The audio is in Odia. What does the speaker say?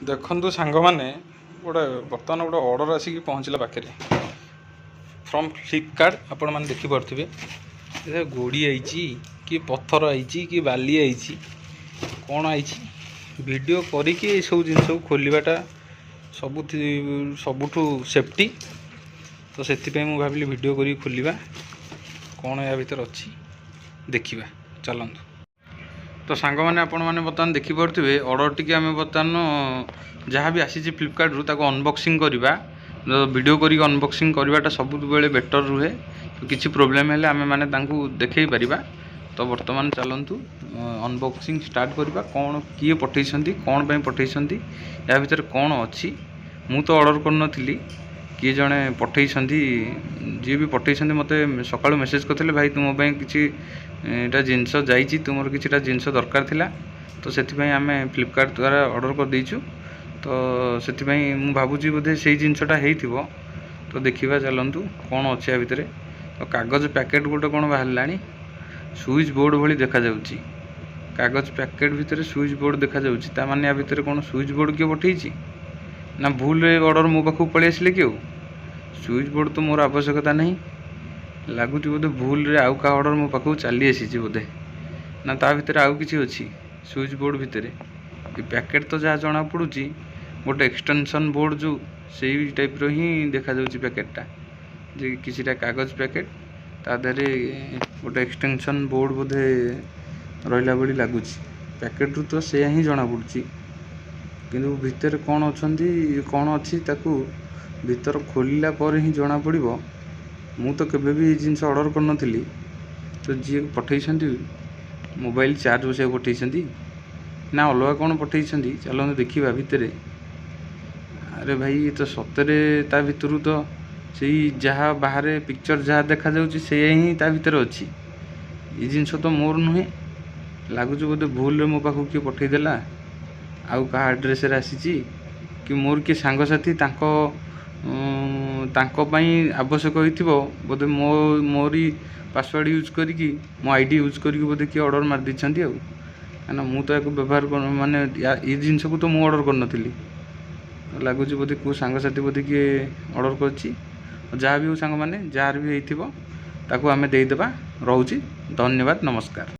ଦେଖନ୍ତୁ ସାଙ୍ଗମାନେ, ଗୋଟେ ବର୍ତ୍ତମାନ ଗୋଟେ ଅର୍ଡ଼ର ଆସିକି ପହଞ୍ଚିଲା ପାଖରେ ଫ୍ରମ୍ ଫ୍ଲିପକାର୍ଟ। ଆପଣମାନେ ଦେଖିପାରୁଥିବେ, ଏ ଗୋଡ଼ି ଆଇଛି କି ପଥର ଆଇଛି କି ବାଲି ଆଇଛି, କ'ଣ ଆଇଛି। ଭିଡ଼ିଓ କରିକି ଏସବୁ ଜିନିଷକୁ ଖୋଲିବାଟା ସବୁଠୁ ସେଫ୍ଟି। ତ ସେଥିପାଇଁ ମୁଁ ଭାବିଲି ଭିଡ଼ିଓ କରିକି ଖୋଲିବା, କ'ଣ ୟା ଭିତରେ ଅଛି ଦେଖିବା ଚାଲନ୍ତୁ। ତ ସାଙ୍ଗମାନେ, ଆପଣମାନେ ବର୍ତ୍ତମାନ ଦେଖିପାରୁଥିବେ, ଅର୍ଡ଼ର ଟିକେ ଆମେ ବର୍ତ୍ତମାନ ଯାହା ବି ଆସିଛି ଫ୍ଲିପକାର୍ଟରୁ ତାକୁ ଅନବକ୍ସିଂ କରିବା। ଭିଡ଼ିଓ କରିକି ଅନବକ୍ସିଂ କରିବାଟା ସବୁବେଳେ ବେଟର୍ ରୁହେ। ତ କିଛି ପ୍ରୋବ୍ଲେମ୍ ହେଲେ ଆମେମାନେ ତାଙ୍କୁ ଦେଖେଇ ପାରିବା। ତ ବର୍ତ୍ତମାନ ଚାଲନ୍ତୁ ଅନବକ୍ସିଂ ଷ୍ଟାର୍ଟ କରିବା। କ'ଣ, କିଏ ପଠେଇଛନ୍ତି, କ'ଣ ପାଇଁ ପଠେଇଛନ୍ତି, ୟା ଭିତରେ କ'ଣ ଅଛି? ମୁଁ ତ ଅର୍ଡ଼ର କରିନଥିଲି, କିଏ ଜଣେ ପଠେଇଛନ୍ତି। ଯିଏ ବି ପଠେଇଛନ୍ତି ମୋତେ ସକାଳୁ ମେସେଜ୍ କରିଥିଲେ, "ଭାଇ, ତୁମ ପାଇଁ କିଛି ଏଇଟା ଜିନିଷ ଯାଇଛି, ତୁମର କିଛିଟା ଜିନିଷ ଦରକାର ଥିଲା, ତ ସେଥିପାଇଁ ଆମେ ଫ୍ଲିପକାର୍ଟ ଦ୍ୱାରା ଅର୍ଡ଼ର କରିଦେଇଛୁ।" ତ ସେଥିପାଇଁ ମୁଁ ଭାବୁଛି ବୋଧେ ସେଇ ଜିନିଷଟା ହେଇଥିବ। ତ ଦେଖିବା ଚାଲନ୍ତୁ କ'ଣ ଅଛି ୟା ଭିତରେ। ତ କାଗଜ ପ୍ୟାକେଟ୍ ଗୋଟେ କ'ଣ ବାହାରିଲାଣି, ସୁଇଚ୍ ବୋର୍ଡ଼ ଭଳି ଦେଖାଯାଉଛି। କାଗଜ ପ୍ୟାକେଟ୍ ଭିତରେ ସୁଇଚ୍ ବୋର୍ଡ଼ ଦେଖାଯାଉଛି। ତା ମାନେ ୟା ଭିତରେ କ'ଣ ସୁଇଚ୍ ବୋର୍ଡ଼ କିଏ ପଠେଇଛି ନା ଭୁଲରେ ଅର୍ଡ଼ର ମୋ ପାଖକୁ ପଳେଇ ଆସିଲେ କି? ଆଉ ସୁଇଚ୍ ବୋର୍ଡ଼ ତ ମୋର ଆବଶ୍ୟକତା ନାହିଁ। ଲାଗୁଛି ବୋଧେ ଭୁଲରେ ଆଉ କାହା ଅର୍ଡ଼ର ମୋ ପାଖକୁ ଚାଲି ଆସିଛି ବୋଧେ। ନା ତା ଭିତରେ ଆଉ କିଛି ଅଛି ସୁଇଚ୍ ବୋର୍ଡ଼ ଭିତରେ? ଏ ପ୍ୟାକେଟ୍ ତ ଯାହା ଜଣାପଡ଼ୁଛି ଗୋଟେ ଏକ୍ସଟେନସନ୍ ବୋର୍ଡ଼ ଯେଉଁ, ସେଇ ଟାଇପ୍ର ହିଁ ଦେଖାଯାଉଛି ପ୍ୟାକେଟ୍ଟା, ଯେ କିଛିଟା କାଗଜ ପ୍ୟାକେଟ୍, ତା ଦେହରେ ଗୋଟେ ଏକ୍ସଟେନସନ୍ ବୋର୍ଡ଼ ବୋଧେ ରହିଲା ଭଳି ଲାଗୁଛି। ପ୍ୟାକେଟ୍ରୁ ତ ସେଇଆ ହିଁ ଜଣାପଡ଼ୁଛି, କିନ୍ତୁ ଭିତରେ କ'ଣ ଅଛନ୍ତି, କ'ଣ ଅଛି, ତାକୁ ଭିତର ଖୋଲିଲା ପରେ ହିଁ ଜଣାପଡ଼ିବ। ମୁଁ ତ କେବେ ବି ଏଇ ଜିନିଷ ଅର୍ଡ଼ର କରିନଥିଲି। ତ ଯିଏ ପଠେଇଛନ୍ତି, ମୋବାଇଲ ଚାର୍ଜ ବସାଇବାକୁ ପଠେଇଛନ୍ତି ନା ଅଲଗା କ'ଣ ପଠେଇଛନ୍ତି, ଚାଲନ୍ତୁ ଦେଖିବା ଭିତରେ। ଆରେ ଭାଇ, ଏ ତ ସତରେ ତା ଭିତରୁ ତ ସେଇ ଯାହା ବାହାରେ ପିକ୍ଚର ଯାହା ଦେଖାଯାଉଛି, ସେଇଆ ହିଁ ତା ଭିତରେ ଅଛି। ଏ ଜିନିଷ ତ ମୋର ନୁହେଁ। ଲାଗୁଛି ବୋଧେ ଭୁଲରେ ମୋ ପାଖକୁ କିଏ ପଠେଇଦେଲା, ଆଉ କାହା ଆଡ୍ରେସରେ ଆସିଛି କି ମୋର କିଏ ସାଙ୍ଗସାଥି ତାଙ୍କ ପାଇଁ ଆବଶ୍ୟକ ହେଇଥିବ ବୋଧେ। ମୋରି ପାସୱାର୍ଡ଼ ୟୁଜ୍ କରିକି, ମୋ ଆଇଡ଼ି ୟୁଜ୍ କରିକି ବୋଧେ କିଏ ଅର୍ଡ଼ର ମାରିଦେଇଛନ୍ତି ଆଉ। କାହିଁକିନା ମୁଁ ତ ୟାକୁ ବ୍ୟବହାର, ମାନେ ଏ ଜିନିଷକୁ ତ ମୁଁ ଅର୍ଡ଼ର କରିନଥିଲି। ଲାଗୁଛି ବୋଧେ କେଉଁ ସାଙ୍ଗସାଥି ବୋଧେ କିଏ ଅର୍ଡ଼ର କରିଛି। ଯାହା ବି ହଉ ସାଙ୍ଗମାନେ, ଯାହାର ବି ହେଇଥିବ ତାକୁ ଆମେ ଦେଇଦେବା। ରହୁଛି, ଧନ୍ୟବାଦ, ନମସ୍କାର।